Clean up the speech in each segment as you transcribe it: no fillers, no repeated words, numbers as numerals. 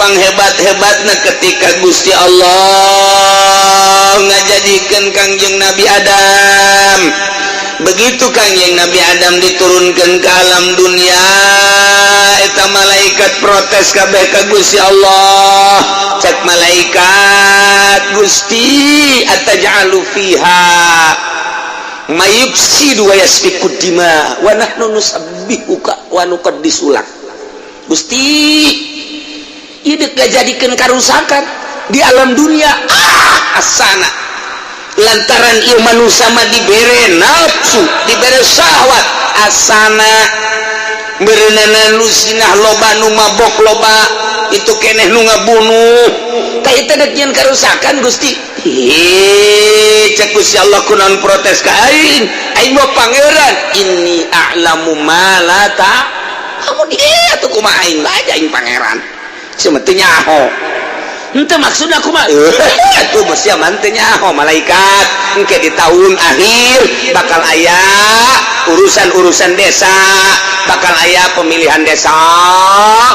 panghebat-hebatna ketika Gusti Allah ngajadikeun Kangjeng Nabi Adam. Begitu Kangjeng Nabi Adam diturunkan ke alam dunia, eta malaikat protes kabeh ka Gusti Allah. Cek malaikat, "Gusti, ataj'alu fiha mayufsidu wa yasfiku dima wa nahnu nusabbihuka wa nuqaddisu lak." Gusti, ieu dek ngajadikeun karusakan di alam dunia. Ah, asana lantaran ieu manusia mah dibere nafsu, dibere syahwat, asana berenana nu zinah loba, nu mabok loba, itu keneh nu ngabunuh. Ka itu dek nyieun karusakan, Gusti. Hi, cek Gusti Allah, "Kunaon protes ka aing? Aing mah pangeran. Inni a'lamu ma la ta'lamun." Dia atuh kumaha aing bae, aing pangeran sia mah teu nyaho. Henteu maksudna kumaha atuh mah, sia mah teu nyaho. Malaikat, engke di tahun akhir bakal aya urusan-urusan desa, bakal aya pemilihan desa,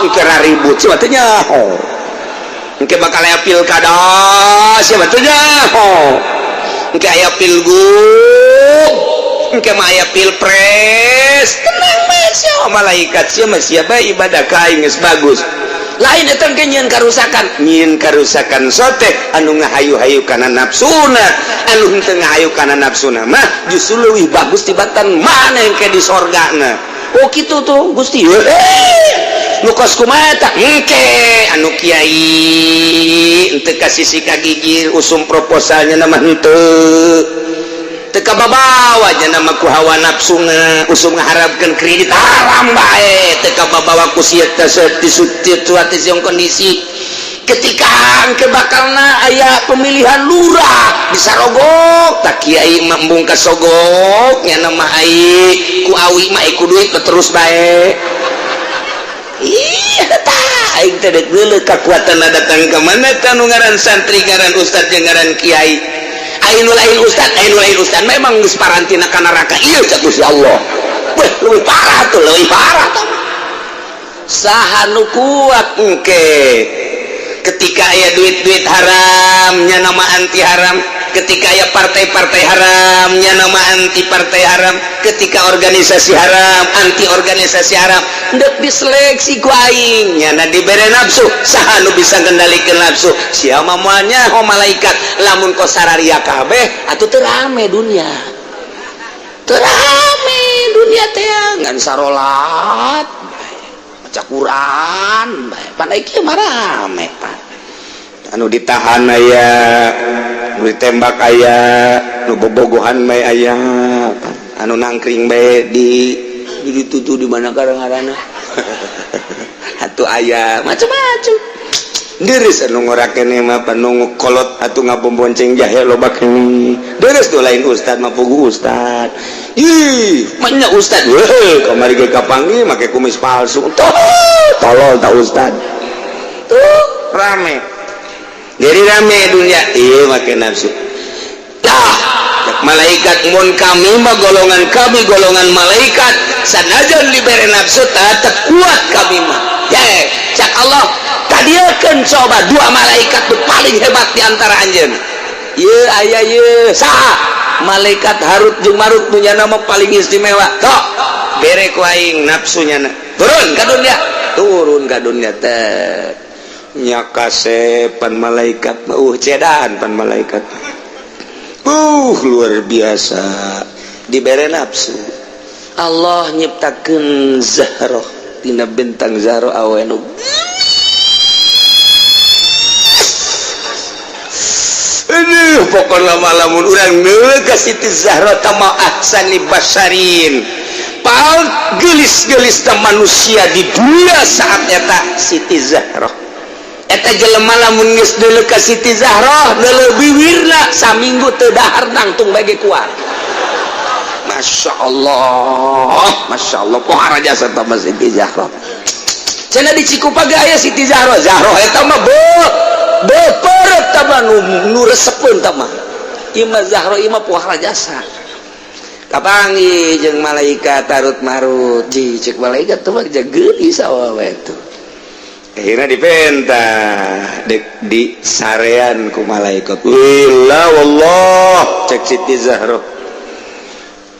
engke ribut, sia mah teu nyaho. Engke bakal aya pilkada, sia mah teu nyaho. Engke aya pilgub, engke mah aya pilpres. Tenang bae sia, malaikat, sia mah sia bae ibadah ka aing geus bagus. Lain eta engke nyieun karusakan, nyieun karusakan sote anu ngahayu-hayu kana nafsuna. Anu henteu ngahayu kana nafsuna mah justru leuwih bagus tibatan mana engke di sorgana. Oh, kitu tuh, Gusti. Nu kos kumaha eta? Engke anu kiai henteu ka sisi kagigir, usum proposalnya nama henteu teu kababawa nama ku hawa nafsuna, usum ngaharapkeun kredit haram bae, teu kababawa ku sia situasi kondisi. Ketika engke bakalna aya pemilihan lurah bisa rogok tak, kiai mah embung kasogok nya nama ai ku awi mah ku duit terus bae. Iya tah, aing teh dek geuleuh kakuatan datang ke mana tah nu ngaran santri, ngaran ustad jeung ngaran kiai. Aing nu lain ustad, aing nu lain ustad memang geus parantina ka neraka ieu, cek Gusti Allah. Weh, leuwih parah tuh, leuwih parah tuh. Saha nu kuat engke ketika aya duit-duit haramnya nama anti haram, ketika aya partai-partai haramnya nama anti partai haram, ketika organisasi haram, anti organisasi haram, dek diseleksi ku aing, nyana dibere nafsu, saha nu bisa ngendalikeun nafsu? Sia mah moal nyaho, malaikat. Lamun kos sararia kabeh atuh teu rame dunia, teu rame dunia teh, ngan sarolat, maca Quran bae. Pan kieu mah rame, pan anu ditahan aya, nu ditembak aya, nu bobogohan bae aya, anu nangkring bae di ditutu di mana kadang-kadang atuh aya macam-macam. Deres anu ngora keneh mah, anu kolot atuh ngabombonceng jahe loba keneh. Deres tuh lain ustad mah pugu ustad. Ih, manya ustad weh, kamari ge kapanggih make kumis palsu tuh, tolol tak ustad tuh. Rame, jadi rame dunia. Iya, make nafsu. Dah, malaikat, mun kami mah golongan, kami golongan malaikat, sanajan dibere nafsu tetap kuat kami mah. Ya, cak Allah, kadieukeun coba dua malaikat tuh paling hebat di antara anjeun. Ye aya ye saha? Malaikat Harut jeung Marut, punya nama paling istimewa. Tok, bere ku aing nafsunya na. Turun ka dunia, turun ka dunia teh nya kasepan malaikat mah, cedan pan malaikat. Luar biasa dibere nafsu. Allah nyiptakeun Zahroh tina bintang Zahroh awewe nu aduh, pokokna mah lamun urang neuleuh ka Siti Zahra tama ahsani basarin, paling gelis-gelis ta manusia di dunia saat eta Siti Zahra. Eta jelema lamun geus deuleu ka Siti Zahra, deuleu biwirna, saminggu teu dahar nangtung bae kuat. Masya Allah, Masya Allah, pohara jasa ta mah Siti Zahra. Cenah di Cikupa ge aya Siti Zahra. Zahra eta mah be beperet ta mah, nu resepeun ta mah. Ieu mah Zahra, ieu mah pohara jasa. Kapanggih jeung malaikat Harut Marut. Ji, cek malaikat tuh mah geulis awewe tuh. Akhirnya dipenta dek di sarean ku malaikat. Wila wallah, cek Siti Zahro,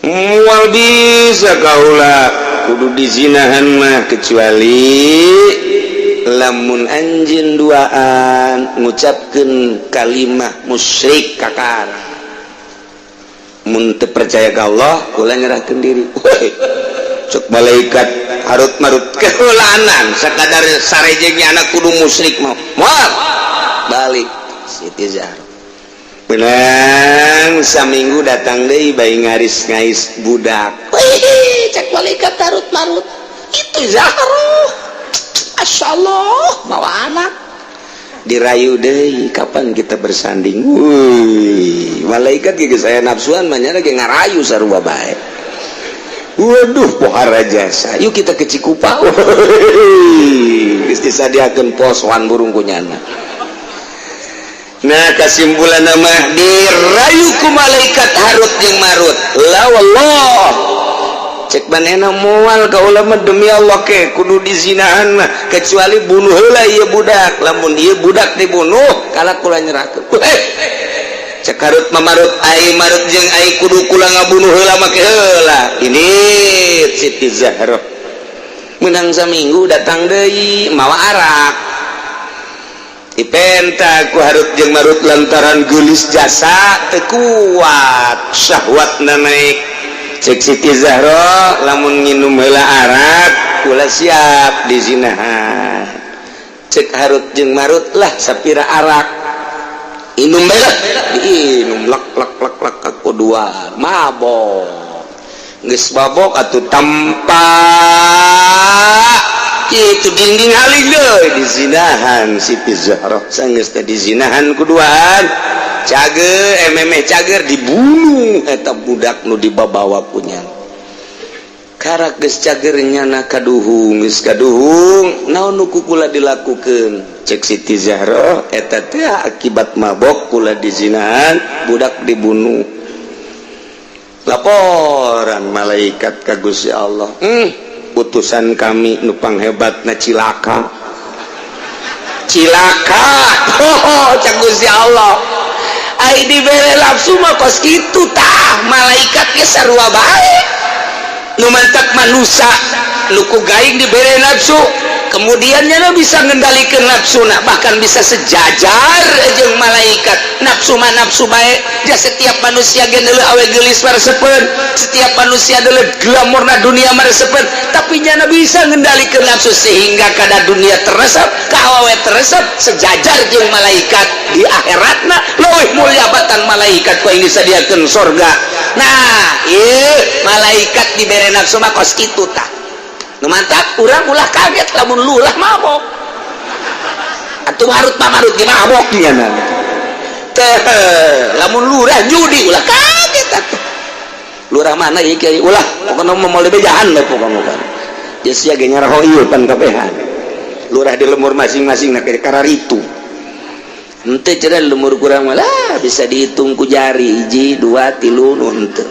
mual bisa kaula kudu dizinahan mah, kecuali lamun anjeun duaan ngucapkeun kalimah musyrik kakara, mun teu percaya ka Allah, kula nyerahkeun diri. Cek malaikat Harut Marut, keheulanan sakadar sarejengnya anak kudu musyrik mau moal. Balik Siti Zahra, menang saminggu datang deui, bae ngaris ngais budak. Wih, cek malaikat Harut Marut, itu Zahra, Masya Allah, bawa anak. Dirayu deui, kapan kita bersanding? Wih, malaikat gigi saya nafsuan mah lagi ngarayu sarua bae. Waduh, pohara jasa, yuk kita ke Cikupa. Geus disadiakeun posoan burung kunyana. Nah, kesimpulan nama dirayu ku malaikat Harut jeung Marut. La wallah, cek manehna, moal kaula mah, demi Allah ke kudu dizinahan mah, kecuali bunuh heula ieu budak. Lamun ieu budak dibunuh, kala kula nyerahkeun. Cek Harut Mamarut, ai Marut jeung ai kudu kula ngabunuh heula make heula. Ini Siti Zahra menang. Saminggu datang deui mawa arak, dipenta ku Harut jeung Marut. Lantaran gelis jasa teu kuat, syahwatna naik. Cek Siti Zahra, lamun nginum heula arak, kula siap dizinahan. Cek Harut jeung Marut, lah sapira arak, inum bae lah. Diinum, lek lek lek lek, kakuduan mabok. Geus mabok atuh, tempat itu dinding haling deui, dizinahan Siti Zahra. Sanggeus teh dizinahan kuduan, cager ememe cager, dibunuh eta budak nu dibabawa punya. Karak geus cager, nyana kaduhung. Geus kaduhung, naon nu ku kula dilakukeun? Cek Siti Zahra, eta teh akibat mabok kula dizinahan, budak dibunuh. Laporan malaikat ka Gusti Allah, utusan kami nu panghebatna cilaka, cilaka." Oh, cek Gusti Allah, ai dibere nafsu mah kos kitu tah. Malaikat ge sarua bae, nu mantak manusia nu ku gaing dibere nafsu, kemudian nya bisa ngendalikan nafsu, nah, bahkan bisa sejajar jeung malaikat. Nafsu mah nafsu bae ja. Setiap manusia ge deuleu awe geulis maresepeun, setiap manusia deuleu glamorna dunia maresepeun, tapi nyana bisa ngendalikan nafsu sehingga kada dunia teresep, ka awewe teresep, sejajar jeung malaikat. Di akhiratna leuwih mulia batan malaikat, ku ini disadiakeun sorga. Nah, ieu malaikat dibere nafsu mah kos kitu tah. Nu mantap urang ulah kaget lamun lurah mabok atuh. Harut marut ge mabok nya teh. Lamun lurah judi, ulah kaget atuh. Lurah mana ieu, kiai? Ulah, pokona mah moal dibejaan we. Pokona kan ya sia ge nyaraho ieu pan kabehan lurah di lemur masing-masing. Nah, kararitu henteu cenah lemur kurang malah bisa dihitung ku jari, hiji, dua, tilu, nu henteu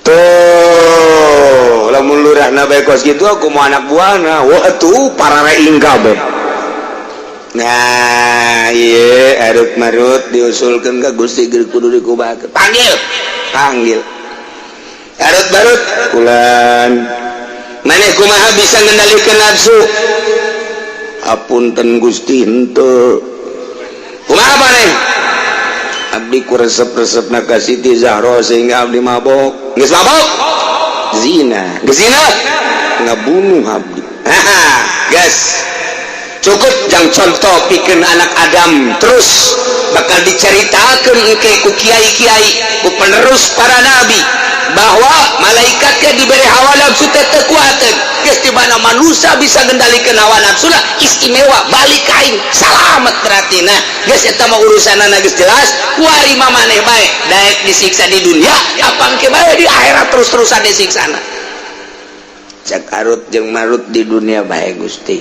tuh. Lamun lurahna bae kos kitu, aku mau anak buahna, wah tuh parareing kabeh. Nah, iya, Harut Marut diusulkan ke Gusti, kudu dikubakeun. Panggil, panggil Harut Marut. Kulan maneh kumaha bisa ngendalikan nafsu? Apunten Gusti, henteu. Kumaha maneh? Abdi ku resep-resep ka Siti Zahra sehingga abdi mabok. Geus mabok, zina. Geus zina, ngabunuh abdi. Haha, geus cukup jang contoh pikeun anak Adam. Terus bakal diceritakan engke ku kiai-kiai, ku penerus para nabi, bahwa malaikatnya diberi hawa nafsu teh teu kuateun. Geus di mana manusia bisa ngendalikeun hawa nafsu lah, istimewa, balik aing salamet berarti. Nah, geus, eta mah urusanana geus jelas. Kuari mah maneh bae daek disiksa di dunia apa engke bae di akhirat terus-terusan disiksana. Cek Harut jeung Marut, di dunia bae Gusti,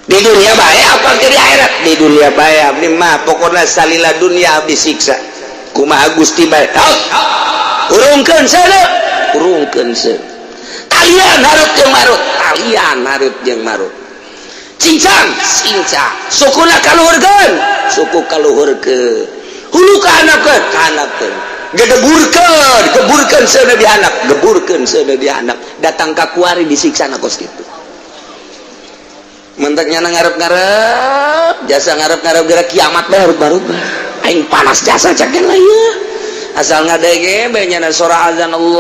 di dunia bae apa ke di akhirat? Di dunia bae abdi mah, pokoknya salila dunia abdi siksa kumaha Gusti bae. Urungkeun seuneu, urungkeun seuneu, talian Harut jeung Marut, talian Harut jeung Marut. Cincang, cincang. Sukuna kaluhurkeun, suku kaluhurkeun. Hulu kahandapkeun, kahandapkeun. Gegeburkeun, geburkeun seuneu di handap, geburkeun seuneu di handap. Datang ka kuari disiksa na kos kitu. Menteknya ngarep-ngarep, jasa ngarep-ngarep gerak kiamat bae barut-barut. Aing panas jasa cak lah ya. Asal ngadenge bae nyana suara azan, Allahu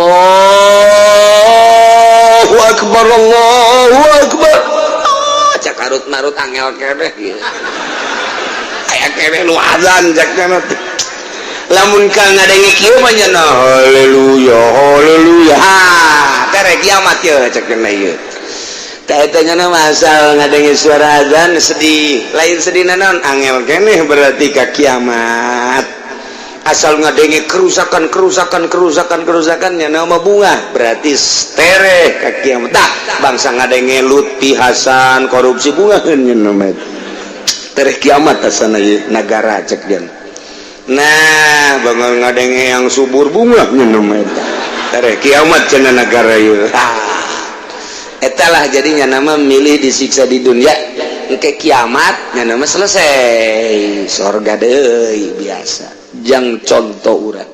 Akbar, Allahu Akbar. Oh, cak karut marut angel keneh ieu. Aya keneh nu azan cak nyana. Lamun ka ngadenge kieu mah nyana haleluya, haleluya. Ha, tere kiamat ye cak nyana ieu. Tanya masal ngadenge suara azan sedih, lain sedih naon, angel keneh berarti ka kiamat. Asal ngadenge kerusakan, kerusakan, kerusakan, kerusakan, nama bunga berarti tere ka kiamat. Tah, bangsa ngadenge Lutfi Hasan korupsi, bunga nama tere kiamat asana negara cek dia. Nah, bangun ngadenge yang subur, bunga nama tere kiamat cenah negara ieu. Etalah jadinya nama milih disiksa di dunia, engke kiamat nama selesai, sorga deui. Biasa jang contoh urang.